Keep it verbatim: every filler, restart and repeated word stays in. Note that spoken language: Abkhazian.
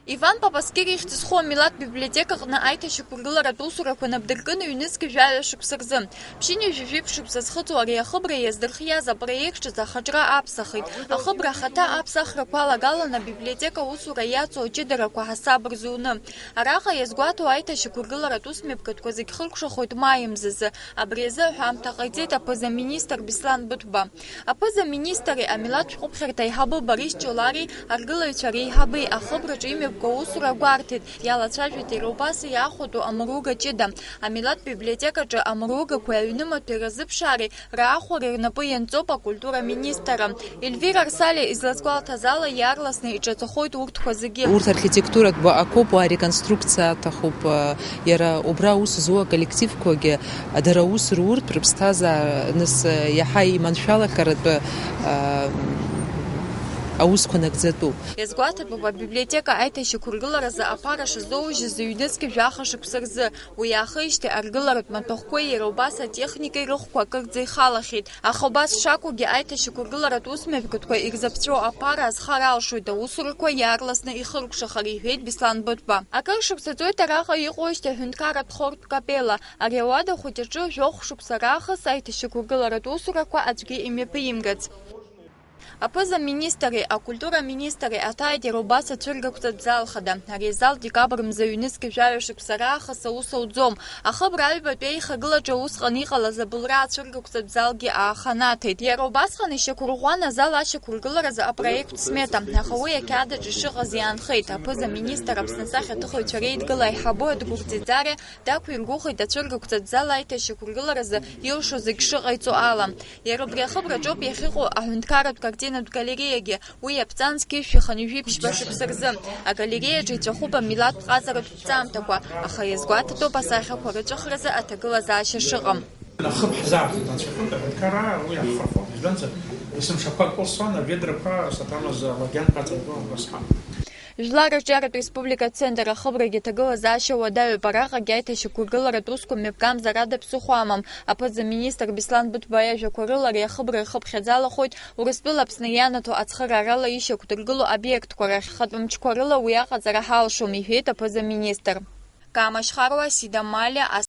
Иван Папаскир ихьӡ зху амилаҭтә библиотекаҟны аиҭашьақәыргыларатә усурақәа набдыркын ҩнызқьи жәаҩа шықәса рзы. Ԥшьынҩажәи жәиԥшь шықәса зхыҵуа ари ахыбра иаздырхиаз апроект ҿыц ахаҿра аԥсахит. Ахыбра ахаҭа аԥсахрақәа алагалан абиблиотека аусура иаҵоу аҷыдарақәа ҳасаб рзуны. Араҟа иазгәаҭоу аиҭашьақәыргыларатә усмҩаԥгатәқәа зегь хыркәшахоит маи мзазы. Абри азы аҳәамҭа ҟаиҵеит аԥыза-министр Беслан Быҭәба. Аԥыза-министри амилаҭтә шәҟәыԥхьарҭа аиҳабы Борис Ҷолари аргылаҩцәа реиҳаби ахыбраҿы имҩаԥгоу аусура гәарҭеит, иалацәажәеит иара убас иаахәатәу амруга ҷыда. Амилаҭтә библиотекаҿы амругақәеи аҩнымаҭәеи разыԥшаареи раахәара рнапы ианҵоуп акультура министрра. Ельвира Арсалиа излазгәалҭаз ала, иаарласны иҿаҵахоит урҭқәа зегьы. Урҭ архитектуратә баҟақәоуп, уа ареконструкциа аҭахуп, иара убра аус зуа аколлективқәагьы дара аус руртә, рыԥсҭазаара, нас, иаҳа иманшәалахаратәы, а, аусқәа нагӡатәуп. Иазгәаҭатәуп, абиблиотека аиҭашьақәыргыларазы аԥара шазоужьыз ҩнызқьи жәаха шықәса рзы. Уи аахижьҭеи аргыларатә маҭәахәқәеи иара убас атехникеи рыхәқәа акырӡа ихалахьеит. Аха убас шакәугьы, аиҭашьақәыргыларатә усмҩаԥгатәқәа ирзаԥҵәо аԥара азхар алшоит, аусурақәа иаарласны ихыркәшахар, иҳәеит Беслан Быҭәба. Акыр шықәса ҵуеит араҟа иҟоужьҭеи аҳәынҭқарратә хортә капелла. Ари ауада хәыҷ аҿы жәохә шықәса раахыс аиҭашьақәыргыларатә усурақәа аӡәгьы имҩаԥимгац. Аԥыза-министри акультура министри аҭааит иара убас ацәыргақәҵа зал хада. Ари азал декабр мза ҩнызқьи жәаҩа шықәса раахыс аус ауӡом. Ахыбра аҩбатәи аихагылаҿы усҟан иҟалаз абылра ацәыргақәҵатә залгьы ааханаҭеит. Иара убасҟан ишьақәырӷәӷәан азал ашьақәыргыларазы апроектә смета, аха уи ақьаад аҿы ишыҟаз иаанхеит. Аԥыза-министр Аԥсны асахьаҭыхыҩцәа реидгыла аиҳабы Адгәыр Ӡиӡариа дақәиргәыӷит ацәыргақәҵатә зал аиҭашьақәыргыларазы илшо зегь шыҟаиҵо ала. Иара убри ахыбраҿоуп иахьыҟоу аҳәынҭқарратә картинатә галереиагьы. Уи иаԥҵан зқьи жәшәи хынҩажәи ԥшьба шықәса рзы. Агалереиаҿы иҵәахуп амилаҭтә ҟазаратә ԥҵамҭақәа, аха иазгәаҭатәуп асахьақәа рыҵәахразы аҭагылазаашьа шыҟам. Ахыб ҳзаархәеит, анцәахәык аҳәынҭқараа уи аҳхырхәап, избанзар, есымшақәа кылсуан, аведрақәа саҭамыз алогьан ҟаҵатәу убасҟан. Жәлар рҿиаратә республика ацентр ахыбрагьы аҭагылазаашьа уадаҩуп, араҟагьы аиҭашьақәыргыларатә усқәа мҩаԥгамзар ада ԥсыхәа амам. Аԥыза-министр Беслан Быҭәба иажәақәа рыла, ари ахыбра ирхыԥхьаӡалахоит Урыстәыла Аԥсны ианаҭо ацхыраарала ишьақәдыргыло обиектқәа рахь, хатә мчқәа рыла уи аҟаҵара ҳалшом, иҳәеит аԥыза-министр. Кама Шьхаруа, Сида Малиа,